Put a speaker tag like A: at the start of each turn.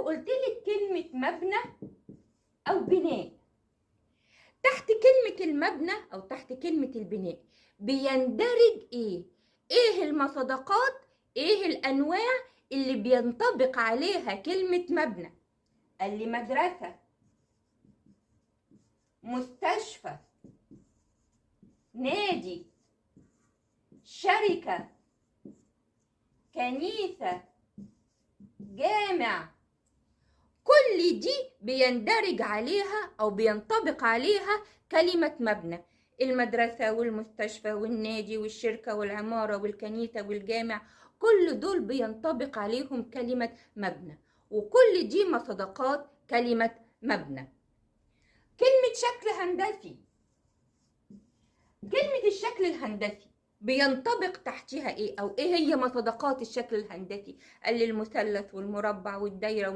A: قلت لك كلمة مبنى أو بناء، تحت كلمة المبنى أو تحت كلمة البناء بيندرج إيه؟ إيه المصادقات؟ إيه الأنواع اللي بينطبق عليها كلمة مبنى؟ قال لي مدرسة، مستشفى، نادي، شركة، كنيسة، جامع. كل دي بيندرج عليها أو بينطبق عليها كلمة مبنى. المدرسة والمستشفى والنادي والشركة والعمارة والكنيسة والجامع، كل دول بينطبق عليهم كلمة مبنى، وكل دي مصادقات كلمة مبنى. كلمة شكل هندسي، كلمة الشكل الهندسي بينطبق تحتها ايه؟ او ايه هي مصادقات الشكل الهندسي؟ قال لي المثلث والمربع والدايرة.